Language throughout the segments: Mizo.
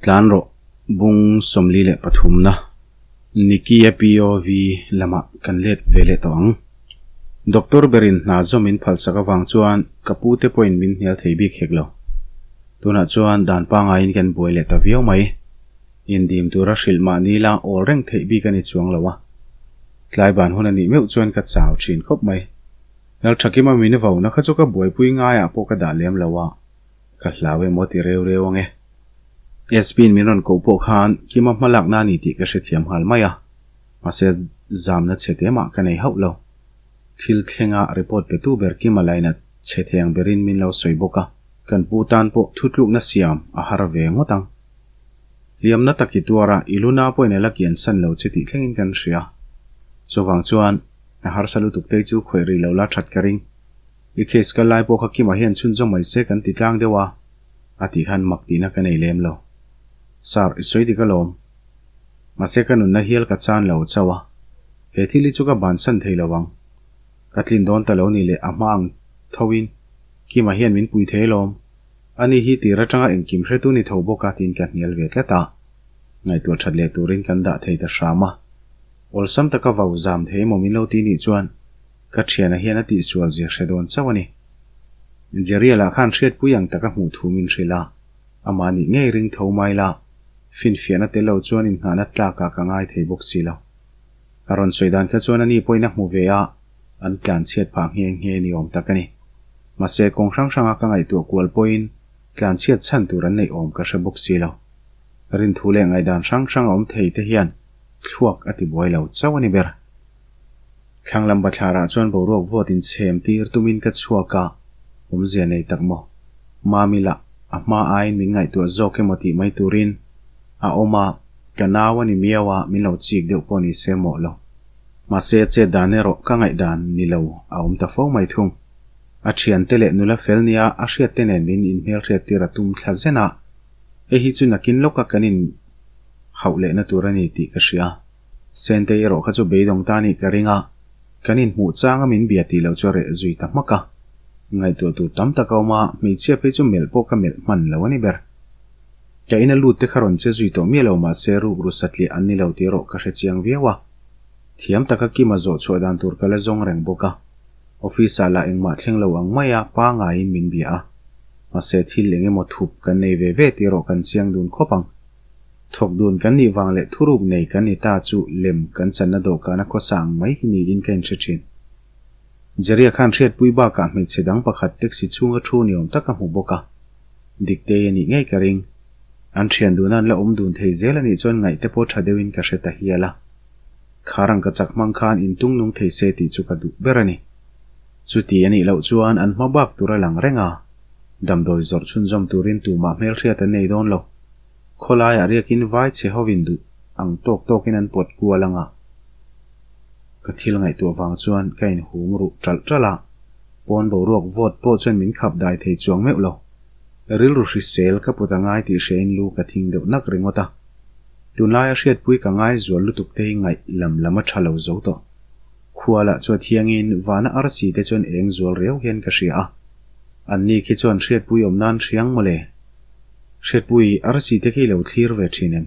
Tlan rawh, bung 43 na Nicky-a POV lamah kan let ve leh tawh ang. Doctor berin hna zawm min phalsak avang chuan ka pu te pawhin min hnial thei bik hek lo. Tunah chuan dan pangaiin kan buai leh ta viau mai. Indim tura hrilh mahni la awl reng theih bik a ni chuang lo a. Tlai ban hun a nih meuh chuan ka chau thin khawp mai. Lalthakima min vauna kha chu ka buaipui ngaiah pawh ka dah lem lo a. Ka hlau emaw ti reu reu ange. SP-in min rawn koh pawh khan Kima hma lakna a ni tih ka hrethiam nghal mai a, mahse zamna chhe te mah ka nei hauh lo. Thil thlenga report petu ber Kima lainat chhe thei ang berin min lo sawi bawk a, kan pu tan pawh thutlukna siam a har ve ngawt ang. Hliamna tak i tuar a, i luna pawhin a la kiansan lo che tih thlengin kan hria. Chuvang chuan a harsa lutuk te chu khawih rih lo la that ka ring. I case kal lai pawh kha Kima hian chhunzawm mai se kan ti tlang deuh a, a tih khan mak tihna ka nei lem lo. Sir, i sawi dik alawm. Mahse ka nunna hial ka chan lo chauh a, he thil hi chu ka bansan thei lo ang. Ka tlin dawn ta lo ni leh a hma ang tho in Kima hian min pui thei alawm. Ani hi tir atanga engkim hretu ni tho bawk a tiin ka hnial ve tlat a. Ngaihtuah that leh turin kan dah thei ta hram a. Awlsam taka vau zam thei emaw min lo ti nih chuan Ka thiana hian a tihsual zia hre dawn chauh a ni. Jerry-a lah khan hriatpui ang taka hmuh thu min hrilh a, amah nih ngei ring tho mai la, finfiahna tel lo chuan inngahna tlakah ka ngai thei bawk si lo. A rawn sawi dan kha chuan ani pawhin a hmu ve a, an tlanchhiat phah nghe nghe ni awm tak a ni. Mahse, kawng hrang hranga ka ngaihtuah kual pawhin tlanchhiat chhan tur an neih awm ka hre bawk si lo. Rinthu leh ngaihdan hrang hrang a awm thei te hian thluak a tibuai lo chauh a ni ber. Thlang lam bathlarah chuan boruak vawt inchhem tir tumin ka chhuak a, awmzia nei tak maw? Mami lah a hma aiin min ngaihtuah zawk emaw tih mai turin a awm a, ka nau a ni miau a, min lo chik deuh pawh ni se mawh lo. Mahse a chet dan erawh ka ngaihdan ni lo a awm ta fo mai thung. A thiante leh nula fel nia a hriatte nen min inhmelhriat tir a tum thla zen a, hei hi chu nakin lawka kan inhauh lehna tur a ni tih ka hria. Sentei erawh kha chu beidawng ta nih ka ring a, kan inhmuh changa min bia tih loh chu a reh zui ta hmak a. Ngaihtuah tur tam tak a awm a, hmeichhia phei chu melh pawh ka melh hman lo a ni ber. Ka ina lut te kha rawn che zui tawh miah lo mahse rukru satliah an ni lo tih erawh ka hre chiang viau a. Thiam taka Kima zawh chhuah dan tur ka la zawng reng bawk a. Office ah lah engmah thleng lo ang maia pangaiin min bia a. Mahse thil eng emaw thup kan nei ve ve tih erawh kan chiang dun khawp ang. Thawk dun kan nih vang leh thuruk nei kan ni ta chu lem kan channa dawhkana khawsa ang mai hi niin ka inhre thin. Jeria khan hriatpui bakah hmeichhe dang pakhat taxi chhunga thu ni awm tak a hmu bawk a. Diktei a nih ngei ka ring. An thian duna an la awm dun thei zel a nih chuan ngaihte pawh tha deuhin ka hre ta hial a. Kharang ka chak hmang khan intung nung thei se tih chu ka duh ber a ni. Chuti a nih loh chuan an hma bak tur a lang reng a. Damdawi zawrh chhunzawm turin tumah hmelhriat an nei dawn lo. Khawlaiah riakin vai chhe hovin duh ang tawk tawkin an pawt kual ang a. Ka thil ngaihtuah vang chuan ka inhum ruh ṭalh ṭalh a, pawn boruak vawt pawh chuan min khap dai thei chuang meuh lo. Rilru hrisel ka put a ngai tih hriain lu ka thing deuh nak ringawt a. Tunlaia hriatpui ka ngai zual lutuk te hi ngaih lam lam a ṭha lo zo tawh. Khua lah chu a thiangin vana arsi te chuan eng zual riau hian ka hria a. Anni khi chuan hriatpui awm nan hriang mawle. Hriatpui, arsi te khi lo thlir ve thin em?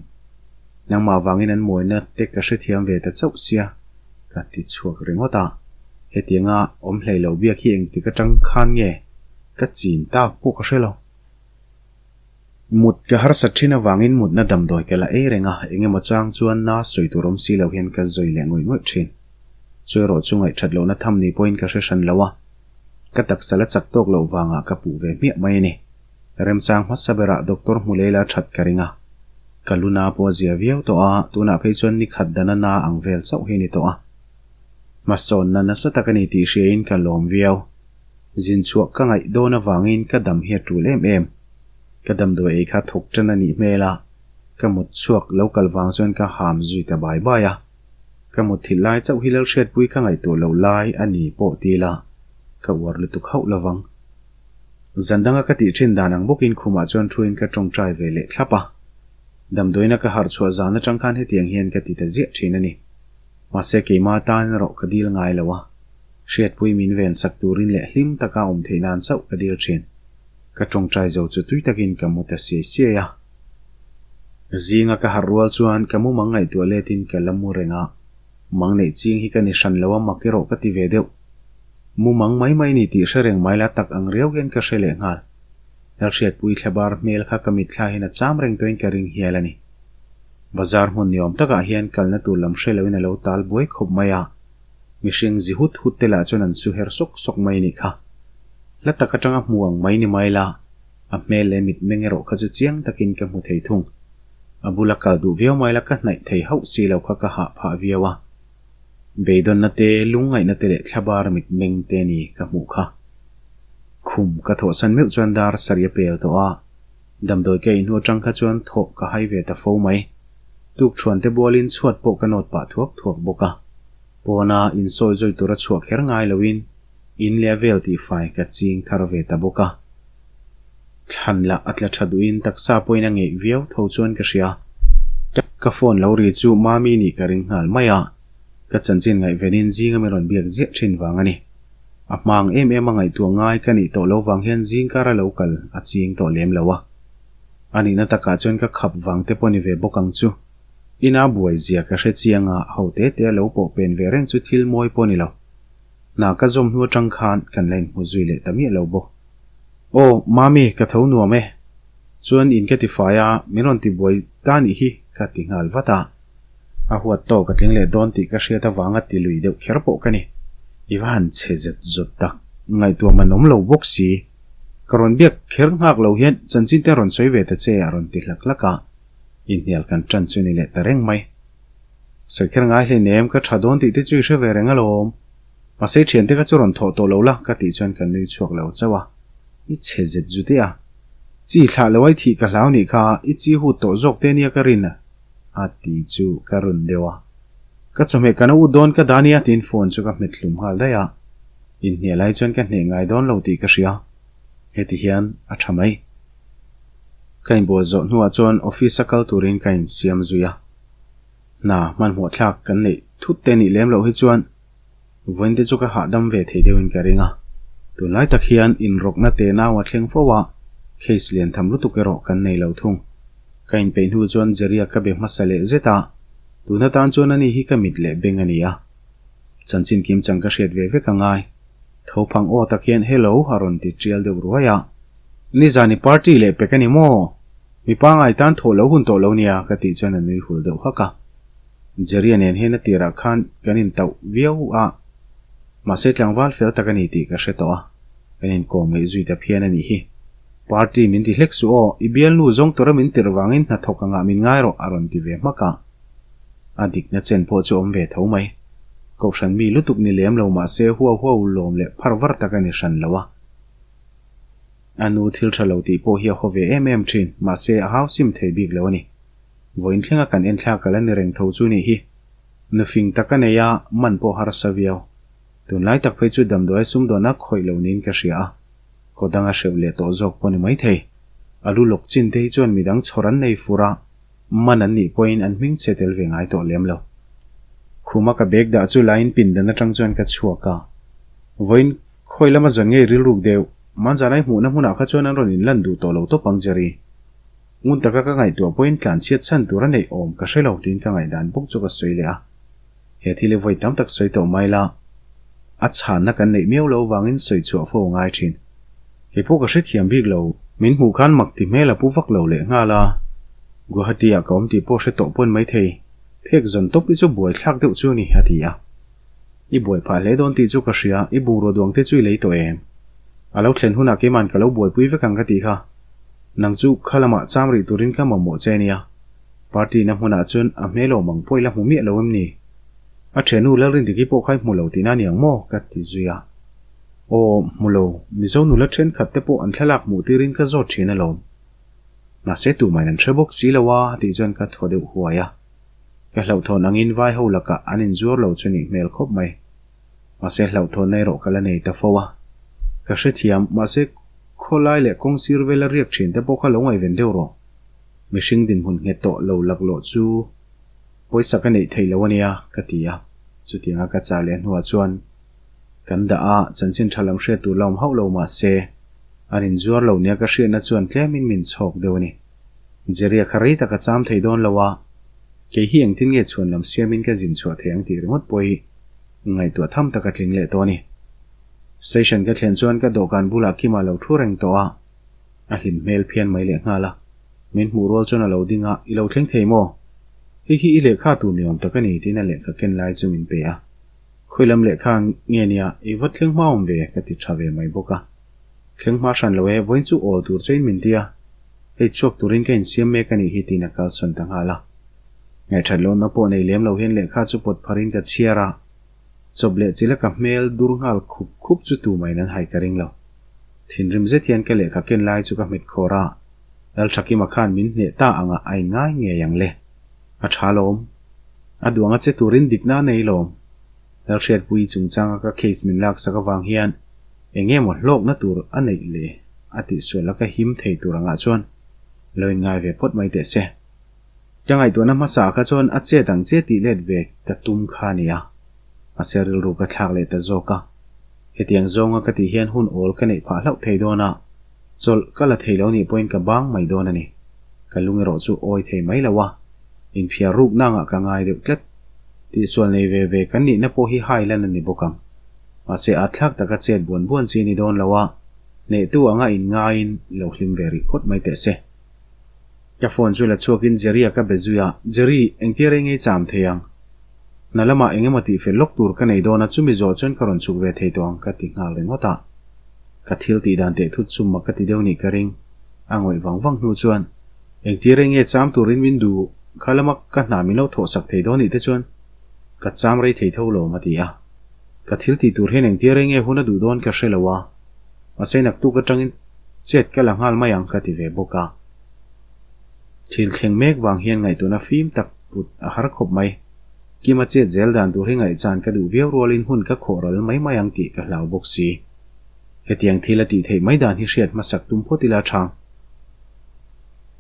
Nangmah vangin an mawina te ka hrethiam ve ta chauh sia, ka ti chhuak ringawt a. Hetianga awm hlei lo biak hi engtik atang khan nge ka chin tak pawh ka hre lo. Mut ka harsat thin avangin mutna damdawi ka la ei reng a, engemaw chang chuan na sawi tur awm si lo hian ka zawi leh ngawih ngawih thin. Chu erawh chu ngaihthat lohna tham ni pawhin ka hre hran lo a, ka taksa la chak tawk loh vangah ka puh ve hmiah mai a ni. Remchang hmasa berah Doctor Hmuleila that ka ring a. Ka lu na pawh a zia viau tawh a, tunah phei chuan ni khat dana na ang vel chauh hi a ni tawh a. Hmasawnna nasa tak a ni tih hriain ka lawm viau. Zin chhuah ka ngaih dawn avangin ka dam hi a tul em em. Ka damdawi ei kha thawk tan a nih hmel a, ka mut chhuak lo kal vang chuan ka ham zui ta bai bai a. Ka mutthilh lai chauh hi Lalhriatpui ka ngaihtuah loh lai a ni pawh ti ila, ka uar lutuk hauh lovang. Zan danga ka tih thin dan ang bawkin khumah chuan thuin ka tawngtai ve leh thlap a. Damdawiina ka harh chhuah zan atang khan hetiang hian ka ti ta ziah thin a ni. Mahse keimah atan erawh ka dil ngai lo a. Hriatpui min ven sak turin leh hlim taka awm theih nan chauh ka dil thin. Ka tawngtai zo chu tui takin ka mu ta siai siai a. Zinga ka harh rual chuan ka mumang ngaihtuah letin ka la mu reng a, mang neih ching hi ka ni hran lo a mak erawh ka ti ve deuh. Mumang mai mai ni tih hre reng mai la tak ang riau hian ka hre leh nghal. Lalhriatpui thlabar hmel kha ka mitthla hian a cham reng tawhin ka ring hial a ni. Bazar hmun ni awm takah hian kalna tur lam hre loin a lo tal buai khawp mai a, mihring zi hut hut te lah chuan an su her sawk sawk mai a nih kha. Hla tak atanga hmu ang mai ni mai la, a hmel leh mitmeng erawh kha chu chiang takin ka hmu thei thung. A bula kal duh viau mai la ka hnaih thei hauh si lo kha ka hah phah viau a. Beidawnna te, lungngaihna te leh thlabar mitmeng te ni ka hmuh kha. Khum ka thawhsan meuh chuan dar sarih a pel tawh a, damdawi ka ei hnu atang kha chuan thawh ka hai ve ta fo mai. Tukṭhuan te bualin chhuat pawh ka nawt pah thuak thuak bawk a. Pawna insawi zawi tura chhuah kher ngai loin in leh a vel tihfai ka ching thar ve ta bawk a. Thlan lah a tla tha duhin taksa pawhin a ngeih viau tho chuan ka hria. Ka phone lo ri chu Mami nih ka ring nghal mai a, ka chanchin ngaihvenin zinga min rawn biak ziah thin vang a ni. A hmang em em a ngaihtuah ngai ka nih tawh lo vang hian zingkar a lo kal a ching tawh lem lo a. A nihna takah chuan ka khap vang te pawh ni ve bawk ang chu. Ina buai zia ka hre chiang a, ho te te a lo pawh pen ve reng chu thil mawi pawh ni lo. Hna ka zawm hnu atang khan kan la inhmu zui leh ta miah lo bawk. Aw, Mami, ka tho nuam e. Chuan in ka ti fai a, min rawn ti buai ta nih hi, ka ti nghal vat a. A huat tawk a tling leh dawn tih ka hriat avanga ti lui deuh kher pawh ka ni. I va han chhe zet zawt tak, ngaihtuah man awm lo bawk si. Ka rawn biak kher nghak lo hian chanchin te rawn sawi ve ta che a rawn ti hlak hlak a. Inhnial kan ṭan chu ni leh ta reng mai. Sawi kher ngai hleinem, ka ṭha dawn tih te chu i hre ve reng alawm. Mahse i thiante kha chu rawn thawh tawh lo la ka tih chuan ka nui chhuak lo chauh a, I chhe zet zut e a. Chi thlah lo ai thih ka hlau nih kha, i chi hut tawh zawk te nia ka rin a a ti chu ka run deuh a. Ka chawhmeh ka na ut dawn ka dah nia tiin phone chu ka hmet hlum nghal daih a. Inhnial ai chuan ka hneh ngai dawn lo tih ka hria. Heti hian a tha mai. Ka inbual zawh hnuah chuan office a kal turin ka insiam zui a. Hna hmanhmawh thlak kan neih thut te nih lem loh hi chuan vawiin te chu ka hahdam ve thei deuhin ka ring a. Tunlai tak hian inrawkna te nau a thleng fo a, case lian tham lutuk erawh kan nei lo thung. Ka inpeih hnu chuan Jerry-a ka be hmasa leh zet a, tun atan chuan ani hi ka mit leh beng a ni a. Chanchin kim chang ka hriat ve vek a ngai. Tho phang aw tak hian hello a rawn ti tial deuh ruai a. Nizani party leh pek a ni maw? Mi pangai tan thawh lo hun tawh lo nia ka tih chuan a nui hul deuh hak a. Jerry-a nen hian a tirah khan kan intauh viau a, mahse tlangval fel tak a ni tih ka hre tawh a, kan inkawm ngeih zui ta phian a nih hi. Party min ti hlek suh aw, i bialnu zawng tura min tirh vangin hnathawk angah min ngai rawh a rawn ti ve hmak a. A dikna chen pawh chu awm ve tho mai. Kohhran mi lutuk ni lem lo mahse huau huau lawm leh phar var tak a ni hran lo a. A nu thil tha lo tih pawh hi a haw ve em em thin, mahse a hau sim thei bik lo a ni. Vawiin thlenga kan enthlak a la ni reng tho chu nih hi. Nufing tak a nei a, man pawh harsa viau. Tunlai tak phei chu damdawi a sumdawn a khawih lo niin ka hria a, kaw dang a hreuh leh tawh zawk pawh ni mai thei. A lu lawk chin te hi chuan midang chhawr an nei fur a, man an nih pawhin an hming che tel ve ngai tawh lem lo. Khuma ka bag dah chu lain pindan atang chuan ka chhuak a, vawiin Khawi lama zawn ngei rilruk deuh, Manzanai hmuhna hmunah kha chuan an rawn inlan duh tawh lo tawp ang Jerry. Ngun taka ka ngaihtuah pawhin tlanchhiat chhan tur a neih awm ka hre lo tiin ka ngaihdan bawk chu ka sawi leh a. He thil hi vawi tam tak sawi tawh mai la, a chhanna kan neih miau lo vangin sawi chhuah fo a ngai thin. Kei pawh ka hrethiam bik lo. Min hmuh khan mak ti hmel a pu vak lo leh nghal a, Guwahati ah ka awm tih pawh hre tawh pawn maithei, phek zawn tawp hi chu buaithlak deuh chu ni, a ti a. I buai phah hle dawn tih chu ka hria, i bungrua duang te chu i lei tawh em? A lo thlen hunah keima'n ka lo buaipui vek ang ka tih kha. Nang chu kha lamah cham rih turin ka mamawh che ania. Party na hmunah chuan a hmel awm ang pawh i la hmu miah lo em ni? A thiannu Lalrindiki pawh kha i hmu lo tihna a ni ang maw? ka ti zui a. Aw, hmu lo, Mizo nula thenkhat te pawh an thlalak hmuh tirin ka zawt thin alawm. Mahse tumahin an hre bawk si lo a, tih chuan ka thaw deuh huai a. Ka hlauhthawn angin vai ho lakah an inzuar lo chu nih hmel khawp mai. Mahse hlauhthawnna erawh ka la nei ta fo a. Ka hrethiam, mahse khawlai leh kawng sir vela riak thin te pawh kha lo ngaihven deuh rawh. Mihring dinhmun nghet tawh lo laklawh chu pawisa ka neih theih lo a nia, ka ti a. Chutianga ka chah leh hnuah chuan kan dah a, chanchin tha lam hriat tur la awm hauh lo mahse an inzuar lo nia ka hriatna chuan tlemin min chhawk deuh a ni. Jerry-a kha rei tak a cham thei dawn lo a, kei hi engtin nge chhuan lam siamin ka zin chhuah thei ang tih ringawt pawh hi ngaihtuah tham tak a tling leh tawh a ni. Station ka thlen chuan ka dawhkan bulah Kima lo thu reng tawh a, a hlim hmel phian mai leh nghal a. Min hmuh rual chuan a lo ding a, I lo thleng thei maw? Hei hi i lehkha tur ni awm tak a ni tiin a lehkha ken lai chu min pe a. Khawi lam lehkha nge nia, i va thleng hma awm ve ka ti tha ve mai bawk a. Thleng hma hran lo e, vawiin chu awl tur chein min ti a, hei chhuak turin ka insiam mek a nih hi tiin a kalsawn ta nghal a. Ngaihthat lohna pawh nei lem lo hian lehkha chu pawt pharin ka chhiar a, chawp leh chila ka hmel dur nghal khup khup chu tumahin an hai ka ring lo. Thinrim zet hian ka lehkha ken lai chu ka hmet khawr a, Lalthakima khan min hneh ta angah a inngai ngei ang le. A tha lawm. A duang a che turin dikna a nei lawm. Lalhriatpuii chungchanga ka case min laksak avang hian eng nge maw hlawkna tur a neih le a tihsual a ka him thei tur angah chuan lo inngai ve phawt mai teh se. Ka ngaihtuahna hmasa kha chuan a chet ang che tih let ve ka tum kha a nia. Mahse rilru ka thlak leh ta zawk a. Hetiang zawnga ka tih hian hun awl ka neih phah hlauh thei dawn a, chawlh ka la thei lo nih pawhin ka bang mai dawn a ni. Ka lung erawh chu awi thei mai lo a, inphiar ruk nangah ka ngai deuh tlat. Tihsual nei ve ve kan nihna pawh hi hai lan a ni bawk ang. Mahse at thlak taka chet buan buan chi a ni dawn lo a, hnehtu anga inngaiin lo hlim ve rih phawt mai teh se. Ka phone chu la chhuakin Jerry-a ka be zui a, Jerry, engtia rei ngei cham thei ang? Hna lamah eng emaw tihfel lawk tur ka nei dawn a, chumi zawh chuan ka rawn chhuk ve thei tawh ang ka ti nghal ringawt a. Ka thil tih dan teh thut chu mak ka ti deuh nih ka ring. A ngawih vang vang hnu chuan, Engtia rei nge cham turin min duh, kha lama ka hna min lo thawhsak thei dawn nih te chuan ka cham rei thei tho lo a ti a. Ka thil tih tur hian engtia rei nge hun a duh dawn ka hre lo a, mahse naktuk atangin chet ka la nghal mai ang ka ti ve bawk a. Thil thleng mek vang hian ngaihtuahna fim tak put a har khawp mai. Kima chet zel dan tur hi ngaihchan ka duh viau rualin hun ka khawh ral mai mai ang tih ka hlau bawk si. Hetiang thil a tih theih mai dan hi hriat hmasak tum phawt ila chhang.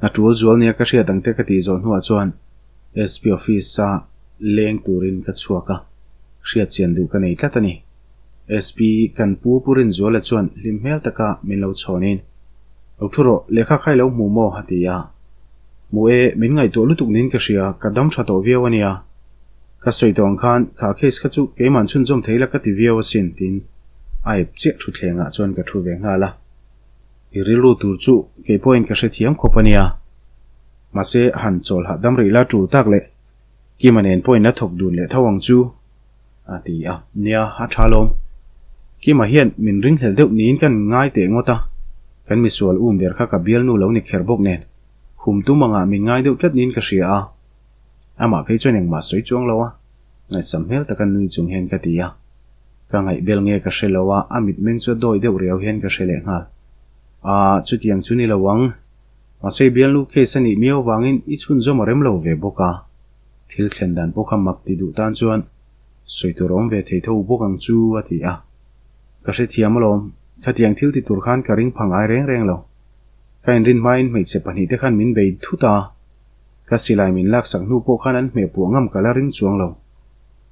A tul zual nia ka hriat ang te ka tih zawh hnuah chuan SP office-a leng turin ka chhuak a, hriat chian duh ka nei tlat a ni. SP kan pu Pu Rinzuala chuan hlim hmel taka min lo chhawnin, Lo thu rawh, lehkha kha i lo hmu maw? a ti a. Hmu e, min ngaihtuah lutuk niin ka hria, ka dam tha tawh viau a nia. Ka sawi tawh ang khan kha case kha chu keimah chhunzawm thei la ka ti viau asin, tiin a ep chiah thutthlengah chuan ka thu ve nghal a. I rilru tur chu kei pawhin ka hrethiam khawp a nia. Mahse, han chawl hahdam rih la tul tak leh Kima nen pawhin la thawk dun leh tho ang chu, a ti a. Nia, a tha lawm. Kima hian min ringhlel deuh niin kan ngai teh ngawt a, kan misual um ber kha ka bialnu lo ni kher bawk nen, hum tum angah min ngai deuh tlat niin ka hria a. Amah phei chuan engmah sawi chuang lo a, ngaihsam hmel taka nui chung hian ka ti a. Ka ngaihbel nge ka hre lo a, a mitmeng chu a dawi deuh riau hian ka hre leh nghal. Aaa, chutiang chu ni lo ang. Mahse bialnu case a nih miau vangin i chhunzawm a rem lo ve bawk a. Thil thlen dan pawh kha mak ti duh tan chuan sawi tur a awm ve thei tho bawk ang chu a ti a. Ka hrethiam alawm, khatiang thil ti tur khan ka ring pha ngai reng reng lo. Ka inrin hmain hmeichhe pahnihte khan min bei thut a, ka silai min laksak hnu pawh khan an hmeh puah ngam ka la ring chuang lo.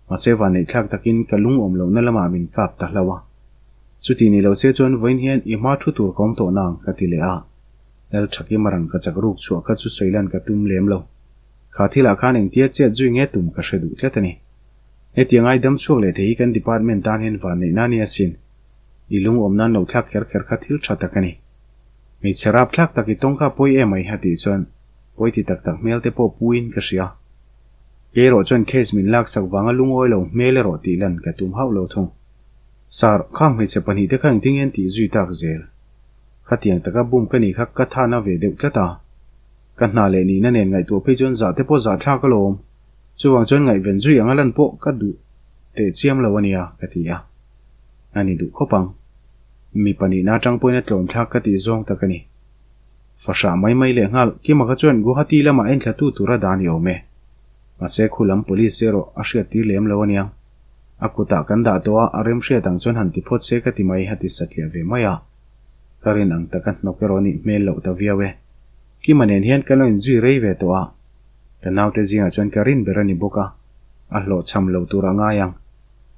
Mahse vanneihthlak takin ka lungawm lohna lamah min kap ta hlauh a. Chuti ni lo se chuan vawiin hian i hma thu tur ka awm tawh nang ka ti leh a. Lalthakima rang ka chak ruk chhuah kha chu sawilan ka tum lem lo. Kha thilah khan engtia chet zui nge tum ka hre duh tlat a ni. Hetiang ai dam chhuak leh thei hi kan department tan hian vanneihna a ni asin. I lungawm nan lo thlak kher kher kha thil tha tak a ni. Hmeichhe rap thlak tak i tawng kha pawi em ai a tih chuan pawi ti tak tak hmel te pawh puiin ka hria. Kei erawh chuan case min laksak vanga lungawi lo hmel erawh tih lan ka tum hauh lo thung. Sir, khang hmeichhe pahnihte kha engtin nge an tih zui tak zel? Khatiang taka bum ka nih kha ka thana ve deuh tlat a. Ka hna leh nihna nen ngaihtuah phei chuan zah te pawh zah thlak alawm. Chuvang chuan ngaihven zui anga lan pawh ka duh teh chiam lo a nia, ka ti a. A ni duh khawp ang. Mipa nihna atang pawhin a tlawm thlak ka tih zawng tak a ni. Fahrah mai mai leh nghal, Kima kha chuan Guwahati lamah enthlatu tura dan i awm e. Mahse khu lam police erawh a hriattir lem lo a nia. A kutah kan dah tawh a, a remhriat ang chuan han ti phawt se ka ti mai, a ti satliah ve mai a. Ka rin ang taka hnawk erawh nih hmel loh ta viau e. Kima nen hian ka lo inzui rei ve tawh a, ka naute zingah chuan ka rin ber a ni bawk a, a hlawhchham lo tur a ngai ang.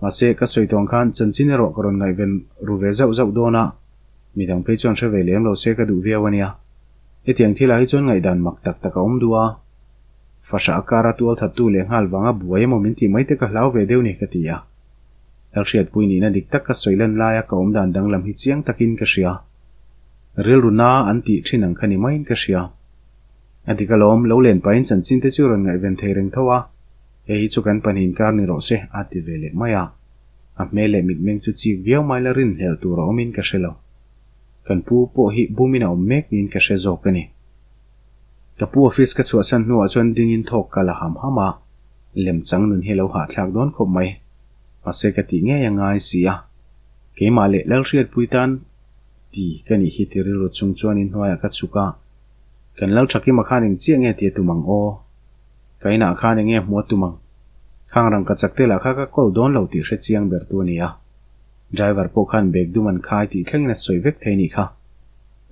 Mahse, ka sawi tawng khan chanchin erawh ka rawn ngaihven ru ve zauh zauh dawn a, midang phei chuan hre ve lem lo se ka duh viau a nia. Hetiang thilah hi chuan ngaihdan mak tak tak a awm duh a. Fahrah a kara tual thattu leh nghal vanga buai emaw min tih mai te ka hlau ve deuh ni ka ti a. Lalhriatpui nihna dik tak ka sawi lan laia ka awmdan danglam hi chiang takin ka hria. Rilru na an tih thin ang kha ni maiin ka hria. A dik alawm, lo len pahin chanchin te chu rawn ngaihven thei reng tho a, hei hi chu kan pahnih inkar ni rawh se a ti ve leh mai a. A hmel leh mitmeng chu chik viau mai la rinhlelh tur a awmin ka hre lo. Kan pu pawh hi bumin a awm mek niin ka hre zawk a ni. Ka pu office ka chhuahsan hnuah chuan dingin thawk ka la ham ham a, lemchang nun hi a lo hahthlak dawn khawp mai. Mahse ka tih ngei a ngai si a. Keimah leh Lalhriatpui tan ti ka nih hi ti rilru chung chuan inhnuaiah ka chhuk a, Kan Lalthakima khan eng chiah nge ti a tum ang aw? Ka inah khan eng nge hmu a tum ang? Khang rangka chak te lah kha ka kawl dawn lo tih hre chiang ber tu a ni a. Driver pawh khan bag dum an khai tih thlengin a sawi vek thei nih kha.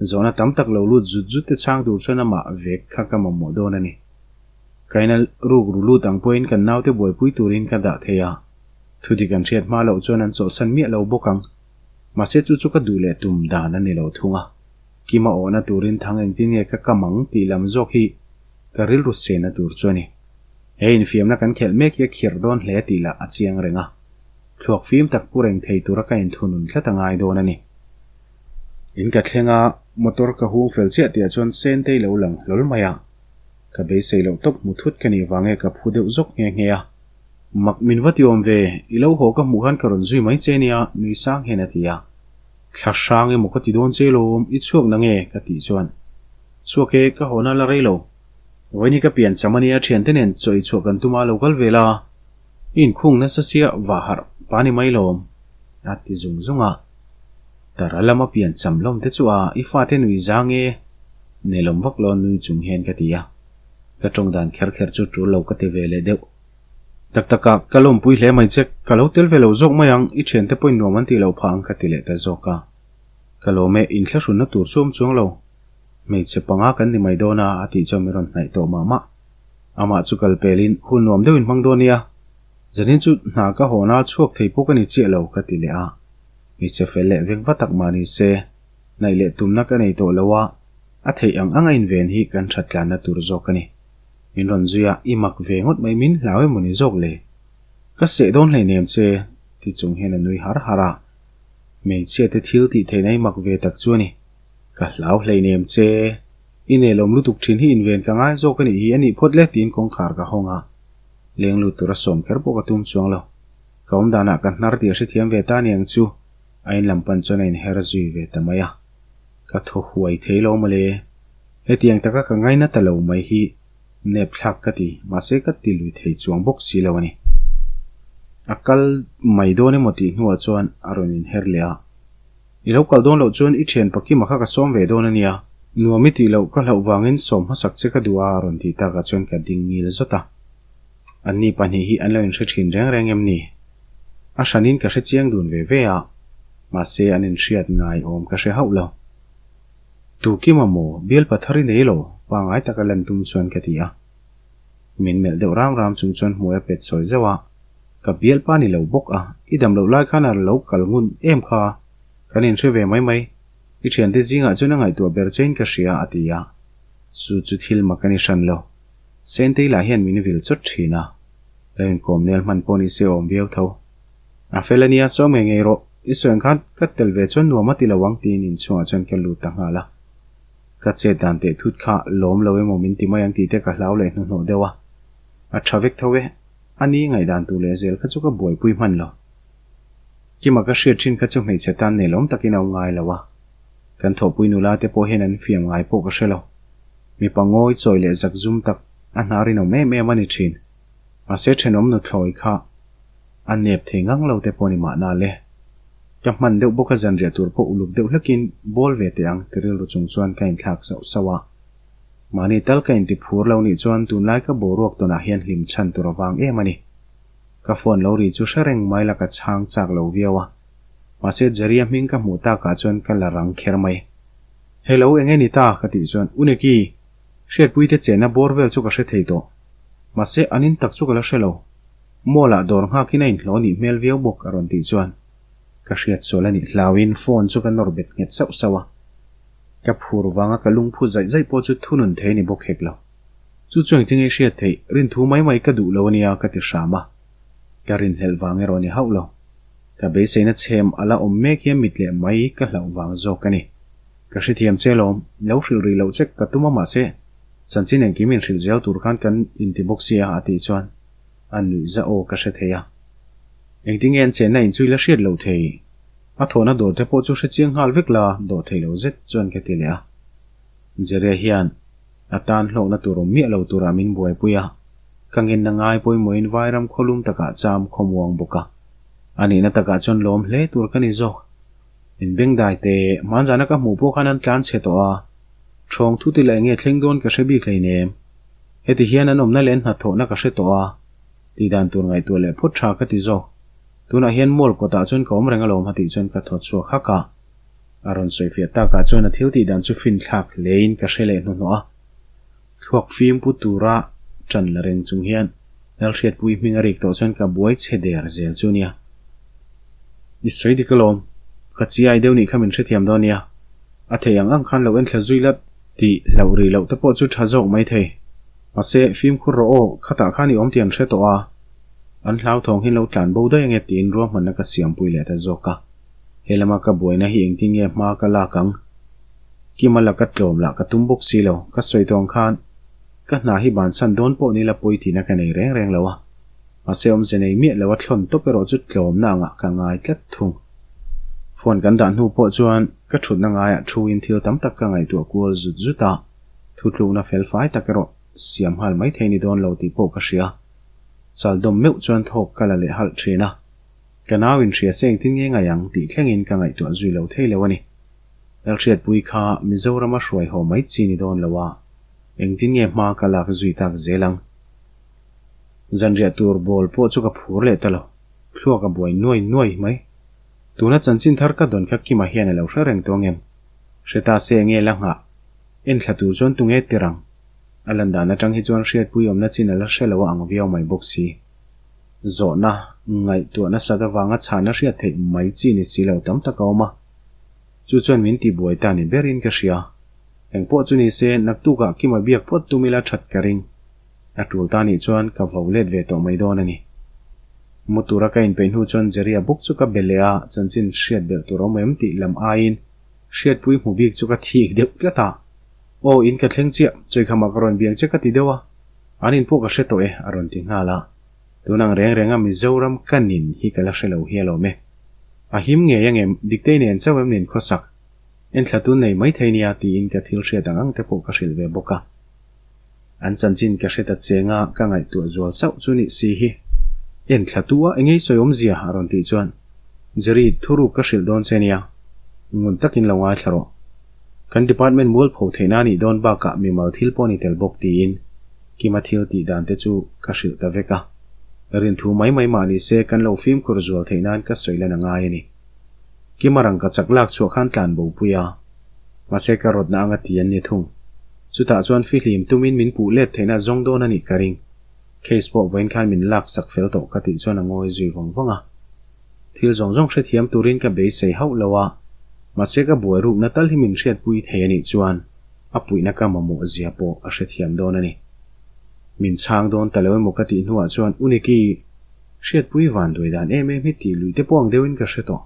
Zawhna tam tak lo lut zut zut te chhang tur chuan amah vek kha ka mamawh dawn a ni. Ka ina ruk ru lut ang pawhin kan naute buaipui turin ka dah thei a. Thudik an hriat hma loh chuan an chawlhsan miah lo bawk ang. Mahse chu chu ka duh leh tum dan a ni lo thung a. Kima awhna turin thang engtin nge ka kam ang tih lam zawk hi ka rilru sehna tur chu a ni. He infiamna kan khelh mek hi a khirh dawn hle tih lah a chiang reng a. Thluak fim tak pu reng thei tura ka inthunun tlat a ngai dawn a ni. In ka thleng a, motor ka hung fel chiah tihah chuan Sentei lo lang hlawl mai a. Ka beisei loh tawp hmu thut ka nih vang nge ka phu deuh zawk nghe nghe a. Mak min va ti awm ve, i lo haw ka hmuh khan ka rawn zui mai che nia, nui sang hian a ti a. Thla hrang emaw ka ti dawn che lawm, i chhuak na nge? ka tih chuan, Chhuak e, ka haw na la rei lo. Vawiin hi ka pian cham a nia, thiante nen chaw i chhuah kan tum a, lo kal ve la. I inkhung nasa sia vah harh pa ni mai lawm, a ti zung zung a. Tara lama pian cham lawm te chu a, i fate nui zang e, nelawm vak lo nui chung hian ka ti a. Ka tawng dan kher kher chu tul lo ka ti ve leh deuh. Tak tak a, ka lawmpui hle mai che, ka lo tel ve lo zawk mai ang, i thiante pawhin nuam an tih loh phah ang ka ti leh ta zawk a. Ka lawm e, inthlahrunna tur chu awm chuang lo. Hmeichhe panga kan ni mai dawn a, a tih chuan min rawn hnaih tawh mah mah. Amah chu kal pelin hun nuam deuhin hmang dawn nia. Zanin chu hna ka hawn a, chhuak thei pawh ka ni chiah lo ka ti leh a. Hmeichhe fel leh veng va tak mah ni se, hnaih leh tumna ka nei tawh lo a, a theih ang ang a inven hi kan that tlanna tur zawk a ni. Min rawn zui a, i mak ve ngawt mai min hlau emaw ni zawk le? Ka seh dawn hleinem che, ti chung hian a nui har har a. Hmeichhia te thil tih theihna i mak ve tak chu a ni. Ka hlau hleinem che. I nelawm lutuk thin hi inven ka ngai zawk a nih hi a nih phawt le tiin kawngkhar ka hawng a. Leng lut tura sawm kher pawh ka tum chuang lo. Ka awm danah ka hnar tih a hrethiam ve ta aniang chu a in lam pan chuan a inher zui ve ta mai a. Ka thaw huai thei lo mawle. Hetiang taka ka ngaina ta lo mai hi nep thlak ka ti, mahse ka ti lui thei chuang bawk si lo a ni. A kal mai dawn emaw tih hnuah chuan a rawn inher leh a. I lo kal dawn loh chuan i thian Pakima kha ka sawm ve dawn a nia. Nuam i tih loh ka hlauh vangin sawm hmasak che ka duh a a rawn tih takah chuan ka ding ngil zawt a. Anni pahnih hi an lo inhre thin reng reng em ni? A hranin ka hre chiang dun ve ve a, mahse an inhriat ngai awm ka hre hauh lo. Tukima maw, bial pathar i nei lo? Pangai taka lan tum chuan ka ti a. Min melh deuh ram ram chung chuan hmuai a pet sawi zauh a. Ka bialpa ni lo bawk a, i dam loh lai khan a lo kal ngun em kha, kan inhre ve mai mai. I thiante zingah chuan a ngaihtuah ber chein ka hria, a ti a. Chu chu thil mak a ni hran lo. Sentei lah hian min vil chawt thin a. Lo inkawm nel hman pawh ni se awm viau tho. A fel a nia, sawm ngei ngei rawh. I sawi ang khan ka tel ve chuan nuam a ti lo ang tiin inchhungah chuan ka lut ta nghal a. Ka chet dan teh thut kha lawm lo emaw min ti mai ang tih te ka hlau leh hnuhnawh deuh a. A tha vek tho e. A ni ngaihdan tur leh zel kha chu ka buaipui hman lo. Kima ka hriat thin kha chu hmeichhe tan nelawm takin a awm ngai lo a. Kan thawhpui nula te pawh hian an fiam ngai pawh ka hre lo. Mipa ngawi chawi leh zak zum tak a hna rinawm em em a ni thin. Mahse thenawm nuthlawi kha a nep thei ngang lo te pawh ni mahna le. Ka hman deuh bawk a zanriah tur pawh uluk deuh hlekin bawl ve teh ang ti rilru chung chuan ka inthlak sauh sauh a. Mahni tal ka inti phur lo nih chuan tunlai ka boruak tawnah hian hlim chhan tur a vang em a ni. Ka phone lo ri chu hre reng mai la ka chhang chak lo viau a. Mahse Jerry-a hming ka hmuh takah chuan ka la rang kher mai. Hello enge ni ta? ka tih chuan U Neki, Hriatpuite chenna bawr vel chu ka hre thei tawh. Mahse an in tak chu ka la hre lo. Mall ah dawr nghakin a inhlawh nih hmel viau bawk a rawn tih chuan ka hriat sual a nih hlauhin phone chu ka nawr bet nghet sauh sauh a. Ka phur vanga ka lungphu zaih zaih pawh chu thunun thei a ni bawk hek lo. Chu chu engtin nge i hriat theih? Rinthu mai mai ka duh lo a nia ka ti hram a. Ka rinhlelh vang erawh a ni hauh lo. Ka beiseina chhem a la awm mek hian mit leh mai ka hlauh vang zawk a ni. Ka hrethiam che lawm, lo hrilh rih loh che ka tum a mahse chanchin engkim inhrilh zel tur khan kan inti bawk sia a tih chuan a nuih za aw ka hre thei a. Engtin nge an chenna in chu i la hriat loh thei? A thawhna dawr te pawh chu hre chiang nghal vek la dawh thei lo zet chuan ka ti leh a. Jeria hian a tan hlawkna tur awm miah lo turah min buaipui a, ka ngenna ngai pawimawhin vairam khawlum takah cham khawmuang bawk a. A nihna takah chuan lawm hle tur ka ni zawk. In bengdai te, hmanzana ka hmuh pawh khan an tlan chhe tawh a, ṭhawng thu ti la enge thleng dawn ka hre bik hleinem. Heti hian an awmna leh an hnathawhna ka hre tawh a, tihdan tur ngaihtuah leh phawt ṭha ka ti zawk. Tunah hian mall kawtah chuan ka awm reng alawm a tih chuan ka thaw chhuak hak a. A rawn sawifiah takah chuan a thil tih dan chu finthlak hlein ka hre leh hnuhnawh a. Thluak fim pu tura ṭan la reng chung hian Lalhriatpui hming a rik tawh chuan ka buai chhe der zel chu nia. I sawi dik alawm, ka chiai deuh nih kha min hrethiam dawn nia. A thei ang ang khan lo enthla zui la tih hlauh rih loh te pawh chu ṭha zawk mai thei. Mahse, fimkhur rawh aw, khatah khan i awm tih an hre tawh a. An hlauthawng hi lo tlan bo daih ange tiin ruahmanna ka siampui leh ta zawk a. He lama ka buaina hi engtin nge hma ka lak ang? Kima laka tlawm lah ka tum bawk si lo, ka sawi tawng khan ka hna hi bansan dawn pawh nila pawi tihna ka nei reng reng lo a. Mahse awmze nei miah lo a thlawn tawp erawh chu tlawmna angah ka ngai tlat thung. Phone kan dah hnu pawh chuan ka thutna ngaiah thu in thil tam tak ka ngaihtuah kual zut zut a, thutlukna fel fai tak erawh siam nghal mai thei ni dawn lo tih pawh ka hria. Chaldawm meuh chuan thawk ka la leh halh thin a. Ka nau in hria se engtin nge ngai ang tih thlengin ka ngaihtuah zui lo thei lo a ni. Lalhriatpui kha Mizorama hruai haw mai chi ni dawn lo a, engtin nge hma ka lak zui tak zel ang. Zanriah tur bawl pawh chu ka phur leh ta lo, thluak a buai nuai nuai mai. Tuna chanchin thar ka dawn kha Kima hian a lo hre reng tawh ngem? Hre ta se enge la nghah? Enthla tur chuan tunge tir ang? A lan dan atang hi chuan hriatpui awmna chin a la hre lo a ang viau mai bawk si. Zawhna, ngaihtuah nasat avanga chhahna hriat theih mai chi ni si lo tam tak a awm a. Chu chuan min tibuai ta ni berin ka hria. Engpawh chu ni se, naktukah Kima biak phawt tum ila that ka ring. A tul ta nih chuan ka vo let ve tawh mai dawn a ni. Mu tura ka inpeih hnu chuan Jerry-a bawk chu ka be leh a, chanchin hriat belh tur awm em tih lam aiin hriatpui hmu bik chu ka thik deuh tlat a. Aw, in ka thleng chiah, Chawikhamah ka rawn biang che ka ti deuh a. An in pawh ka hre tawh e, a rawn ti nghal a. Tun ang reng renga Mizoram ka nin hi ka la hre lo hi alawm e. A him ngei angem, Diktei nen chauh em nin khawsak? Enthla tun nei mai thei nia tiin ka thil hriat ang ang te pawh ka hrilh ve bawk a. An chanchin ka hre ta cheng a, ka ngaihtuah zual sauh chu nih si hi. Enthla tu a engei sawi awmzia a rawn tih chuan Jerry, thuruk ka hrilh dawn che nia. Ngun takin lo ngaithla rawh. Kan department mualpho theihna a nih dawn bakah mimal thil pawh a ni tel bawk tiin Kima thil tih dan te chu ka hrilh ta vek a. Rinthu mai mai mah ni se kan lo fimkhur zual theih nan ka sawi lan a ngai a ni. Kima rangka chak lak chhuah khan tlan bo pui a. Mahse ka rawtna anga ti an ni thung. Chutah chuan fihlim tumin min puh let theihna zawng dawn a nih ka ring. Case pawh vawiin khan min lak sak fel tawh ka tih chuan a ngawi zui vawng vawng a. Thil zawng zawng hrethiam turin ka beisei hauh lo a, mahse ka buai rukna tal hi min hriatpui thei a nih chuan a puihna ka mamawh zia pawh a hrethiam dawn a ni. Min chhang dawn ta lo emaw ka tih hnuah chuan U Niki, hriatpui van duai dan em em hi tih lui te pawh ang deuhin ka hre tawh.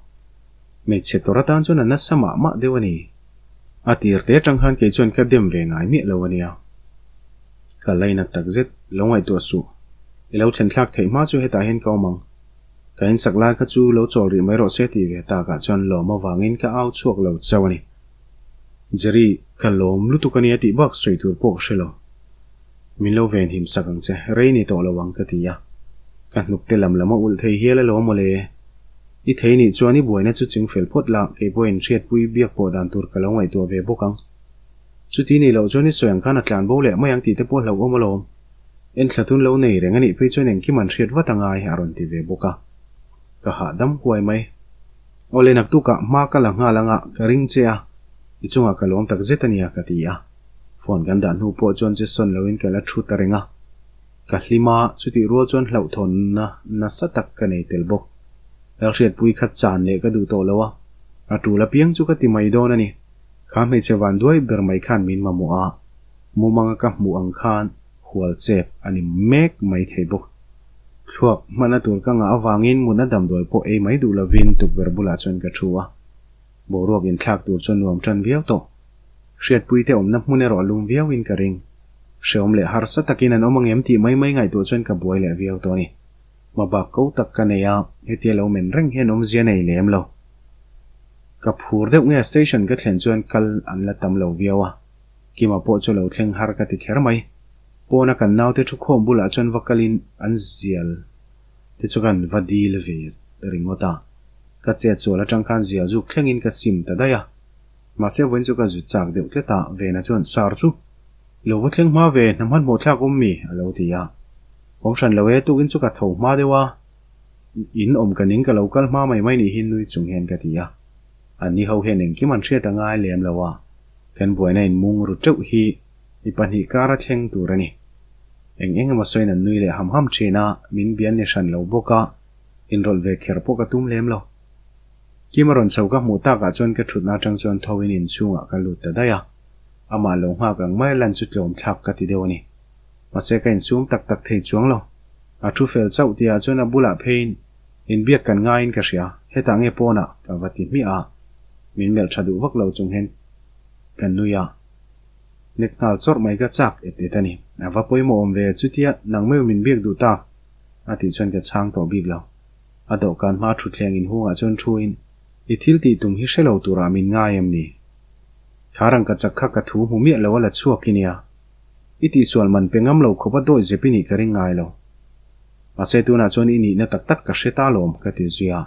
Hmeichhe tawrh atan chuan a nasa mah mah deuh a ni. A tir te atang khan kei chuan ka dem ve ngai miah lo a nia. Ka lainat takzet, lo ngaihtuah suh. I lo thlen thlak theih hma chu hetah hian ka awm ang. Ka insak lai kha chu lo chawl rih mai rawh se tih ve takah chuan lawm avangin ka au chhuak lo chauh a ni. Jerry, ka lawm lutuk a nia tih bak sawi tur pawh ka hre lo. Min lo venhim sak ang che, rei ni tawh lo ang ka ti a. Ka hnuk te lam lam a ulh thei hial alawm mawle. I thei nih chuan i buaina chu ching fel phawt la, kei pawhin hriatpui biak pawh dan tur ka lo ngaihtuah ve bawk ang. Chuti nih loh chuan i sawi ang khan a tlan bo leh mai ang tih te pawh hlauhawm alawm. Enthlatun lo nei reng a nih phei chuan engkim an hriat vat a ngai a rawn ti ve bawk a. Ka hahdam huai mai. Awle naktukah hma ka la nghal anga ka ring che a, i chungah ka lawm tak zet a nia ka ti a. Phone kan dah hnu pawh chuan che sawn loin ka la thu ta reng a. Ka hlim a, chutih rual chuan hlauhthawnna nasa tak ka nei tel bawk. Lalhriatpui kha chan leh ka duh tawh lo a, a tul apiang chu ka ti mai dawn a ni. Kha hmeichhe vanduai ber mai khan min mamawh a, mumanga ka hmuh ang khan hual chep a ni mek mai thei bawk. Thluak hmanna tur ka ngah avangin mutna damdawi pawh ei mai duh lovin tukverh bulah chuan ka thu a. Boruak inthlak tur chuan nuam tan viau tawh. Hriatpuite awmna hmun erawh a lum viauin ka ring. Hreawm leh harsa takin an awm angem tih mai mai ngaihtuah chuan ka buai leh viau tawh a ni. Hmabak ko tak ka nei a, hetia lo men reng hian awmzia nei lem lo. Ka phur deuh nge station ka thlen chuan kal an la tam lo viau a, Kima pawh chu lo thleng har ka ti kher mai. Pawna kan naute thu khawm bulah chuan va kalin an zial te chu kan va dil ve ringawt a, ka chet sual atang khan zial zuk thlengin ka sim ta daih a. Mahse vawiin chu ka zut chak deuh tlet a, Vena chuan Sir chu i lo va thleng hma ve, hna hmanhmawh thlak awm mi? a lo ti a. Awm hran lo e, tukin chu ka tho hma deuh a, in awm ka ning ka lo kal hma mai mai nih hi nui chung hian ka ti a. An ni ho hian engkim an hriat a ngai lem lo a, kan buaina in mung ru teuh hi mi pahnih kar a thleng tur a ni. Eng eng emaw sawiin an nui leh ham ham thin a, min bian ni hran lo bawk a, inrawlh ve kher pawh ka tum lem lo. Kim a rawn chho ka hmuh takah chuan ka thutna atang chuan tho in inchhungah ka lut ta daih a, amah lo nghak ang mai a lan chu tlawm thlak ka ti deuh a ni. Mahse ka insum tak tak thei chuang lo. A thu fel chauh tihah chuan a bulah pheiin inbiak kan ngaiin ka hria, hetah nge pawnah ka va ti hmiah a, min melh tha duh vak lo chung hian ka nui a, nek nghal chawrh mai ka chak et et a ni. A va pawimawh awm ve chutia nang meuh min biak duh tak a tih chuan ka chhang tawh bik lo. A dawhkan hma thutthleng inhungah chuan thuin, I thil tih tum hi hre lo turah min ngai em ni? Kha rangkachak kha ka thu hmu miah lo a la chhuak i nia. I tihsual man pe ngam lo khawp a dawi zep i nih ka ring ngai lo. Mahse tunah chuan i nihna tak tak ka hre ta lawm, ka ti zui a.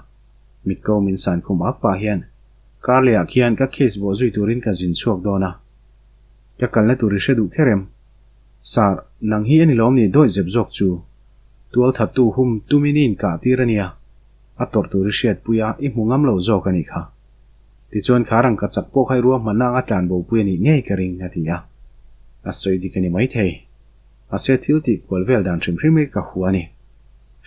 Mitko min san khum ak pah hian, Karleh ah khian ka case bawh zui turin ka zin chhuak dawn a. Ka kalna tur i hre duh kher em? Sir, nang hi a ni lawm ni dawi zep zawk chu? Tualthattu hum tumin i inkah tir a nia, a tawrh tur i hriatpui a, i hmu ngam lo zawk a nih kha. Tichuan kha rangka chak pawh kha i ruahmanna anga tlan bopui a nih ngei ka ring, a ti a. A sawi dik a ni maithei. Mahse thil tih kual vel dan hrim hrim hi ka hua a ni.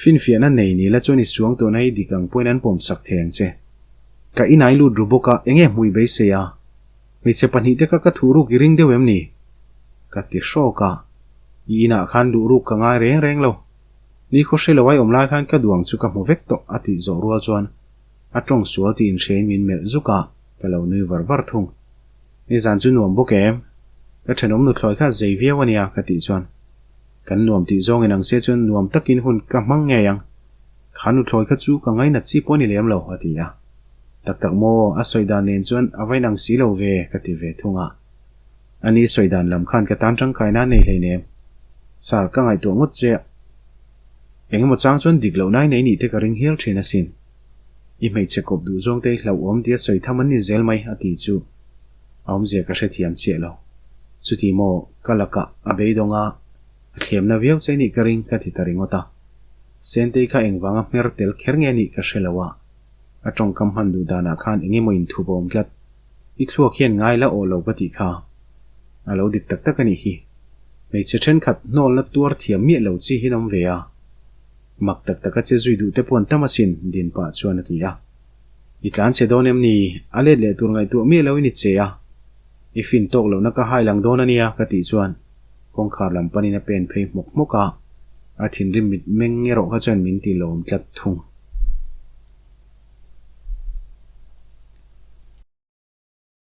Finfiahna nei ni la chuan i suang tawhna hi dik ang pawhin an pawmsak thei ang che. Ka inai lut ru bawk a, enge hmui beisei a? Hmeichhe pahnihte kha ka thuh ruk i ring deuh em ni? Ka ti hrawk a. I inah khan luh ruk ka ngai reng reng lo. Ni khaw hre lo ai awm lai khan ka duang chu ka hmu vek tawh a tih zawh rual chuan a tawng sual tih inhriain min melh zuk a, ka lo nui var var thung. Nizan chu nuam bawk em? Ka thenawm nuthlawi kha zei viau a nia ka tih chuan kan nuam tih zawngin ang se chuan nuam takin hun ka hmang ngei ang. Kha nuthlawi kha chu ka ngainat chi pawh a ni lem lo a ti a. Tak tak maw, a sawi dan nen chuan a va inang si lo ve, ka ti ve thung a. Ani sawi dan lam khan ka tan tangkaina a nei hleinem. Sir, ka ngaihtuah ngawt che a. Engemaw chang chuan dik loh nai nei nih te ka ring hial thin asin. I hmeichhe kawp duh zawng te i hlauhawm tia sawi tham an ni zel mai, a ti chu. A awmzia ka hrethiam chiah lo. Chuti maw, ka lakah a beidawng a, a thlemna viau che nih ka ring, ka ti ta ringawt a. Sentei kha engvanga hmer tel kher nge nih ka hre lo a. A tawngkam hman duh danah khan eng emaw inthup a awm tlat. I thluak hian ngai la aw lo ka tih kha. A lo dik tak tak a nih hi. Hmeichhe thenkhat hnawlna tuar thiam miah lo chi hian awm ve a. Mak tak taka che zui duh te pawh an tam asin, din pah chuan a ti a. I tlan che dawn em ni? A let leh tur ngaihtuah miah lo in i che a. I fin tawk lohna ka hai lang dawn a nia ka tih chuan kawngkhar lam panin a pen phei hmawk hmawk a. A thinrim mit meng erawh kha chuan min ti lawm tlat thung.